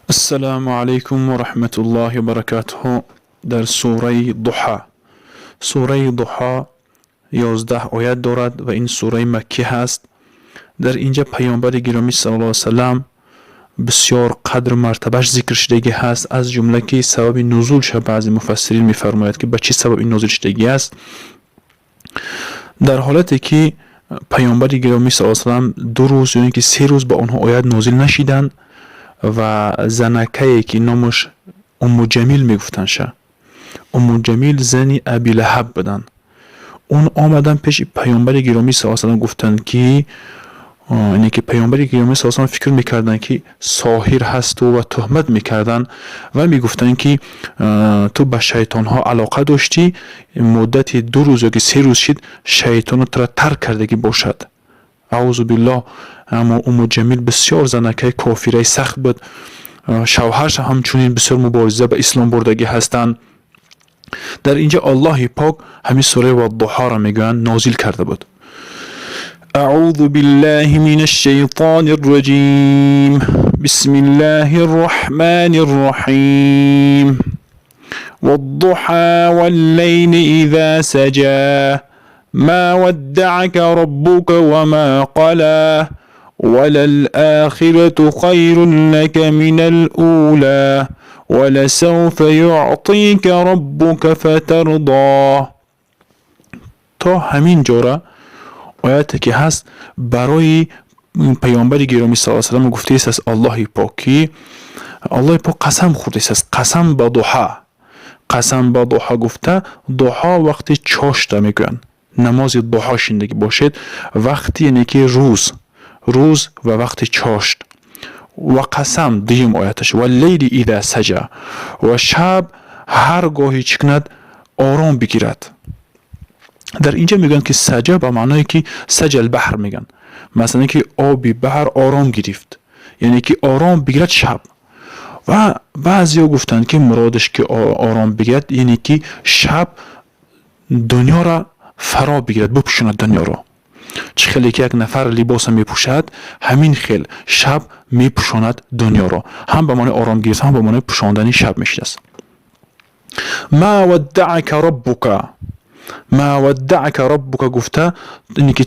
Ассалому алайкум ва раҳматуллоҳи ва баракатуҳу. Дар сураи Дуҳа. Сураи Дуҳа 11 оят дорад ва ин сураи маккӣ ҳаст. Дар инҷа паёмбари гиромӣ саллаллоҳу алайҳи васаллам бисёр қадру мартабаш зикр шудагӣ ҳаст, аз ҷумла ки сабаби нузулша баъзе муфассирин мефармояд, ки ба чӣ сабаб ин нозил шудагӣ аст. Дар ҳолате ки паёмбари гиромӣ саллаллоҳу алайҳи васаллам 2 рӯз ё ин ки 3 рӯз ба онҳо оят нозил нашиданд ва занакае, ки номаш Умму Ҷамил мегуфтандша, Умму Ҷамил зани Абилаҳаб буданд, он омадан пеши паёмбари гиромӣ саллаллоҳу алайҳи васаллам, гуфтанд, ки ине ки паёмбари гиромӣ саллаллоҳу алайҳи васаллам фикр мекарданд, ки соҳир ҳасту, ва туҳмат мекарданд ва мегуфтанд, ки ту ба шайтонҳо алоқа доштӣ, муддати 2 рӯз ё ки 3 рӯз шид, шайтоно тура тарк кардагӣ бошад. Аъузу биллоҳ. Аммо Умму Ҷамил бисёр занакаи кофираи сахт буд, шавҳараш ҳамчунин бисёр мубориза ба ислом бурдагӣ ҳастанд. Дар инҷа Аллоҳи пок ҳамин сураи Ваддуҳоро мегӯянд, нозил карда буд. أعوذ بالله من الشيطان الرجيم. بسم الله الرحمن الرحيم. والضحى والليل إذا سجى. ما ودعك ربك وما قلى. وللآخرة خير لك من الأولى. ولسوف يعطيك ربك فترضى. То ҳамин ҷора ояте ки ҳаст, барои паёмбари гиромӣ саллаллоҳу алайҳи васаллам гуфтааст аз Аллоҳи пок, ки Аллоҳи пок қасам хӯрдааст, қасам ба дуҳа. Қасам ба дуҳа гуфта, дуҳо вақти чошта мегӯянд, намози дуҳо шиндагӣ бошед, вақти яъне ки рӯз ва вақти чошт. Ва қасам, дуюм ояташ, والليل إذا سجى, ва шаб ҳар гоҳе чӣ кунад, ором бигирад. Дар инҷа мегӯянд, ки سجى ба маъное ки سجى البحر мегӯянд, масалан, ки оби баҳр ором гирифт, яъне ки ором бигирад шаб. Ва баъзеҳо гуфтанд, ки муродаш ки ором бигирад, яъне ки шаб дунёро фаро бигирад, бипӯшонад дунёро. Чӣ хеле ки як нафар либоса мепӯшад, ҳамин хел шаб мепӯшонад дунёро. Ҳам ба маънои ором гирифт, ҳам ба маънои пӯшондани шаб мешудааст. ما ودعك ربك. ما ودعك ربك гуфта, ине ки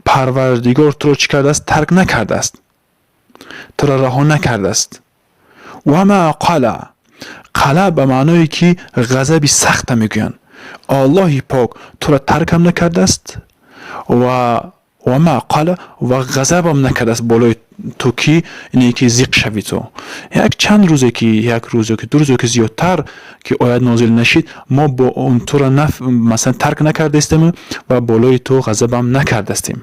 Парвардигор туро чӣ кардааст? Тарк накардааст, туро раҳо накардааст. وما قلى. قلى ба маъное ки ғазаби сахта мегӯянд. Аллоҳи пок туро таркам накардааст ва وما قلى, ва ғазабам накардааст болои ту, ки ине ки зиқ шавӣ ту. Як чанд рӯзе, ки як рӯз ё ки 2 рӯз ё ки зиёдтар ки оят нозил нашид, мо бо он туро масалан тарк накардаистем ва болои ту ғазабам накардастем.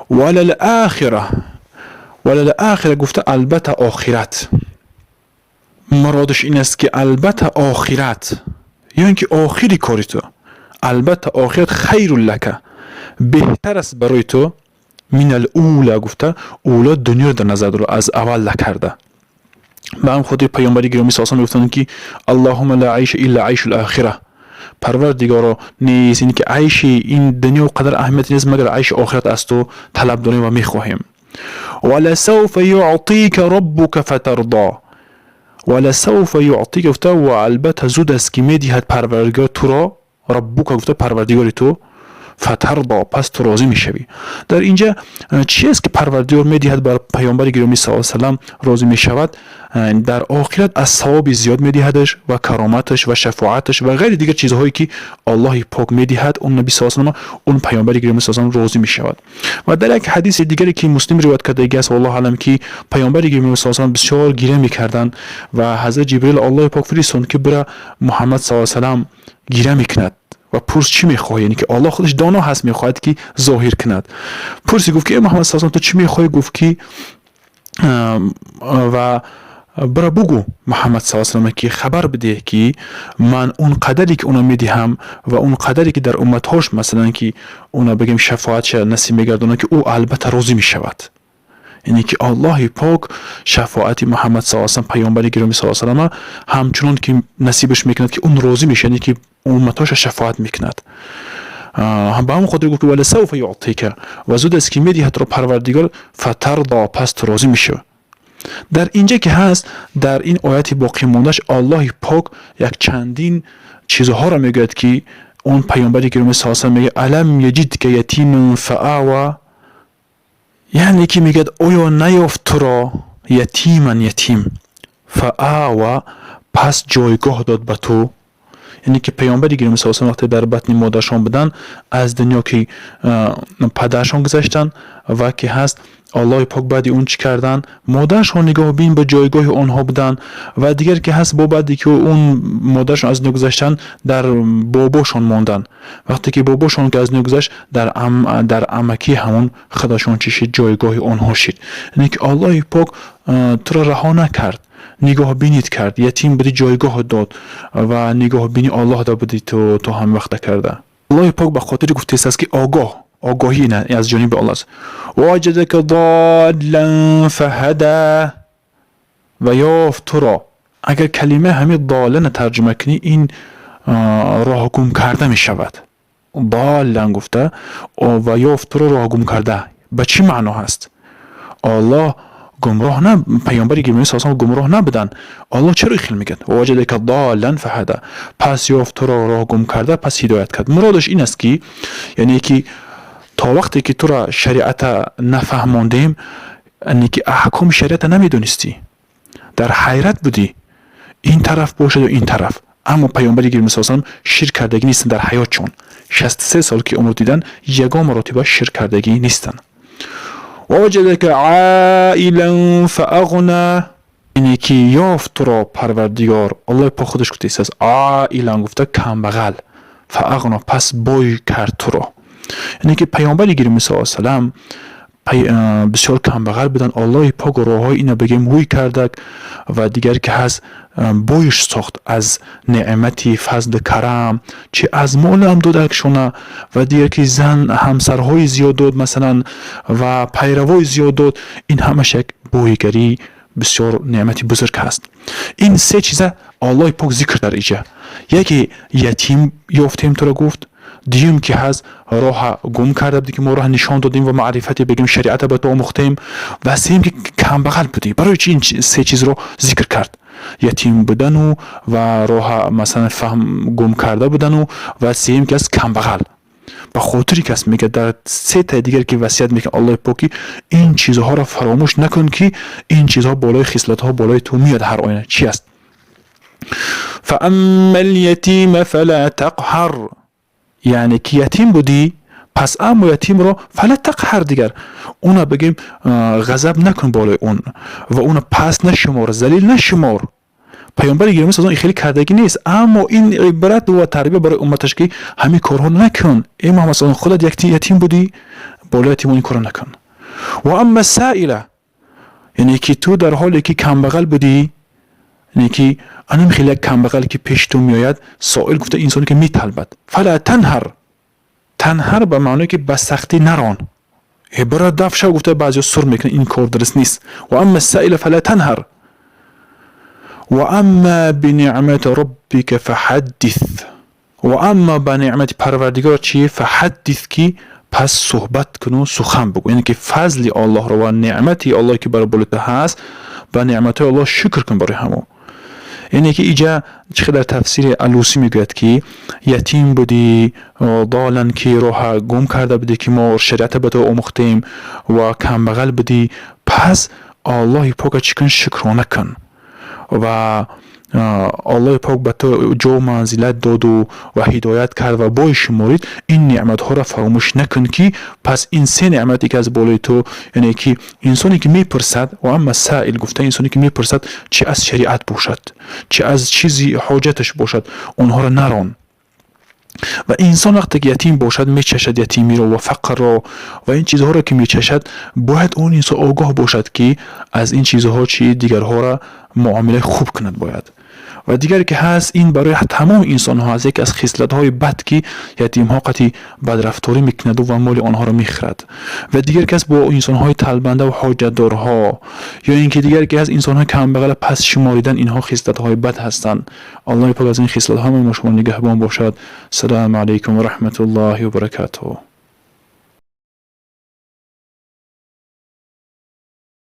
وللآخرة. وللآخرة гуфта, албатта охират, муродаш ин аст, ки албатта охират ё ин ки охири кори ту, албатта охират خير لك, беҳтар аст барои ту, من الأولى гуфта, أولى дунёро дар назар дорад, аз аввал накарда. Ба ҳам хотир паёмбари гиромӣ саллаллоҳу мегуфтанд, ки اللهم لا عيش إلا عيش الآخرة, Парвардигоро, нест ин ки айши ин дунё қадар аҳамияте нест, магар айши охират аз ту талаб дорем ва мехоҳем. ولسوف يعطيك ربك فترضى. ولسوف يعطيك гуфта, ва албатта зуд аст, ки медиҳад Парвардигор туро, ربك гуфта, парвардигори ту, فترضى, пас ту розӣ мешавӣ. Дар инҷа чи аст, ки Парвардигор медиҳад бар паёмбари гиромӣ саллаллоҳу алайҳи васаллам, розӣ мешавад? Дар охират аз савоби зиёд медиҳадаш ва кароматаш ва шафоаташ ва ғайри дигар чизҳое, ки Аллоҳи пок медиҳад он наби саллаллоҳу алайҳи васаллам, он паёмбари гиромӣ саллаллоҳу алайҳи васаллам розӣ мешавад. Ва дар як ҳадиси дигаре, ки Муслим ривоят кардагӣ аст, والله أعلم, ки паёмбари гиромӣ саллаллоҳу алайҳи васаллам бисёр гиря мекарданд ва ҳазрат Ҷибрил Аллоҳи пок фиристонд, ки бира, Муҳаммад саллаллоҳу алайҳи васаллам гиря мекунад ва пурс, чӣ мехоҳӣ. Яъне ки Аллоҳ худаш доно ҳаст, мехоҳад, ки зоҳир кунад. Пурси, гуфт, ки э Муҳаммад саллаллоҳу, ту чӣ мехоҳӣ? Гуфт, ки ва бира, бугӯ Муҳаммад саллаллоҳу алайҳи васаллам, ки хабар бидеҳ, ки ман он қадаре, ки уно медиҳам ва он қадаре, ки дар умматҳош, масалан, ки уна бигем, шафоатша насиб мегардонад, ки ӯ албатта розӣ мешавад. Яъне ки Аллоҳи пок шафоати Муҳаммад саллаллоҳу алайҳи васаллам, паёмбари гиромӣ саллаллоҳу алайҳи васаллама ҳамчунон ки насибаш мекунад, ки он розӣ мешавад, яъне ки умматҳоша шафоат мекунад. Ба ҳамон хотир гуфт, ки ولسوف يعطيك, ва зуд аст, ки медиҳад туро Парвардигор, فترضى, пас ту розӣ мешавӣ. Дар инҷа ки ҳаст, дар ин ояти боқимондааш Аллоҳи Пок як чандин чизҳоро мегӯяд, ки он паёмбари гиромӣ саллаллоҳу мегӯяд: ألم يجدك يتيما فآوى. Яъне ки мегӯяд: оё наёфт туро يتيما, ятим, فآوى, пас ҷойгоҳ дод ба ту? Яъне ки паёмбари гиромӣ саллаллоҳу вақте дар батни модаршон буданд, аз дунё ки падаршон гузаштанд ва ки ҳаст, Аллоҳи Пок баъди он чӣ карданд? Модаршон нигаҳбин ба ҷойгоҳи онҳо буданд. Ва дигар ки ҳаст, бо баъде ки он модаршон аз дунё гузаштанд, дар бобошон монданд. Вақте ки бобошон ки аз дунё гузашт, дар амакии ҳамон худашон чӣ шид? Ҷойгоҳи онҳо шид. Яъне ки Аллоҳи Пок туро раҳо накард, нигаҳбинит кард. Ятим будӣ, ҷойгоҳ дод ва нигаҳбини Аллоҳ да будӣ ту то ҳамин вақта карда. Аллоҳи Пок ба хотири гуфтааст, ки огоҳ, огоҳӣ аз ҷониби Аллоҳ аст. وجدك ضالا فهدى. Ва ёфт туро. Агар калимаи ҳамин ضالا тарҷума кунӣ, ин роҳ гум карда мешавад. ضالا гуфта, ва ёфт туро роҳ гум карда, ба чӣ маъно ҳаст? Аллоҳ гумроҳ на, паёмбари гиромӣ саллаллоҳу гумроҳ набуданд. Аллоҳ чаро ин хел мегӯяд: وجدك ضالا فهدى? Пас ёфт туро роҳ гум карда, пас ҳидоят кард. Муродаш ин аст, ки яъне ки то вақте ки тура шариата нафаҳмондем, яъне ки аҳкоми шариата намедонистӣ, дар ҳайрат будӣ, ин тараф бошад ё ин тараф. Аммо паёмбари гиромӣ саллаллоҳу ширк кардагӣ нестанд. Дар ҳаётшон 63 сол ки умр дидан, ягон маротиба ширк кардагӣ нестанд. وجدك عائلا فأغنى. Ине ки ёфт туро Парвардигор, Аллоҳи Пок худаш гуфтааст, عائلا гуфта, камбағал, فأغنى, пас бой кард туро. Яъне ки паёмбари гиромӣ саллаллоҳу салам бисёр камбағал буданд. Аллоҳи Пок роҳҳои ина бигем ҳуй кардак ва дигар ки ҳаст, боиш сохт аз неъмати фазли карам, чи аз молам додакшона ва дигар ки зан, ҳамсарҳои зиёд дод, масалан, ва пайравои зиёд дод. Ин ҳамаш як боигарӣ, бисёр неъмати бузург ҳаст. Ин се чиза Аллоҳи Пок зикр дар иҷа: яке, ятим ёфтем туро гуфт. Дуюм ки ҳаст, роҳа гум карда будӣ, ки мо роҳа нишон додем ва маърифате бигем, шариата ба ту омӯхтем. Ва сеюм ки камбағал будӣ. Барои чи ин се чизро зикр кард? Ятим будану ва роҳа, масалан, фаҳм гум карда будану ва сеюм ки аст, камбағал. Ба хотире ки аст, мегӯяд, дар сетаи дигар ки васият мекунад Аллоҳи Пок, ки ин чизҳоро фаромӯш накун, ки ин чизҳо болои хислатҳо болои ту меояд. Ҳар оина чи аст? فأما اليتيم فلا تقهر. Яъне ки ятим будӣ, пас аммо ятимро فلا تقهر, дигар уна бигем, ғазаб накун болои он ва уна пас нашумор, залил нашумор. Паёмбари гиромӣ саллаллоҳу хеле кардагӣ нест, аммо ин ибрат ва тарбия барои умматаш, ки ҳамин корҳо накун, эй Муҳаммад саллаллоҳу, худат ятим будӣ, болои ятимон ин корро накун. وأما السائل, яъне ки ту дар ҳоле ки камбағал будӣ, яъне ки анам хеле як камбағал ки пеши ту меояд, سائل гуфта инсоне ки металбад, فلا تنهر. تنهر ба маъное ки ба сахтӣ нарон, э бара даф шав гуфта баъзеҳо сур мекунанд. Ин кор дуруст нест. وأما السائل فلا تنهر وأما بنعمة ربك فحدث. و اما ба неъмати Парвардигор чи? فحدث, ки пас суҳбат куну сухан бугӯ. Яъне ки фазли Аллоҳро ва неъмати Аллоҳ ки бар болои ту ҳаст, ба неъматҳои Аллоҳ шукр кун барои ҳамон. Яъне ки иҷа чӣ қадар тафсири Алусӣ мегӯяд, ки ятим будӣ, ضالا, ки роҳа гум карда будӣ, ки мо шариата ба ту омӯхтем, ва камбағал будӣ, пас Аллоҳи Пока чӣ кун? Шукрона кун. Ва Аллоҳи Пок ба ту ҷо манзилат доду ва ҳидоят кард ва бой шуморид. Ин неъматҳоро фаромӯш накун, ки пас ин се неъмате ки аз болои ту. Яъне ки инсоне ки мепурсад, وأما السائل гуфта, инсоне ки мепурсад, чи аз шариат бошад, чи аз чизи ҳоҷаташ бошад, онҳоро нарон. Ва инсон вақте ки ятим бошад, мечашад ятимиро ва фақрро ва ин чизҳоро ки мечашад, бояд он инсон огоҳ бошад, ки аз ин чизҳо чи дигарҳоро муомилаи хуб кунад бояд. Ва дигаре ки ҳаст, ин барои тамоми инсонҳо аст, яке аз хислатҳои бад, ки ятимҳо қати бадрафторӣ мекунаду ва моли онҳоро мехӯрад. Ва дигар ки ҳаст, бо инсонҳои талбанда ва ҳоҷатдорҳо, ё ин ки дигар ки ҳаст, инсонҳои камбағала пас шуморидан, инҳо хислатҳои бад ҳастанд. Аллоҳи Пок аз ин хислатҳо ҳама шумо нигаҳбон бошад. Салому алайкум ва раҳматуллоҳи ва баракатуҳ.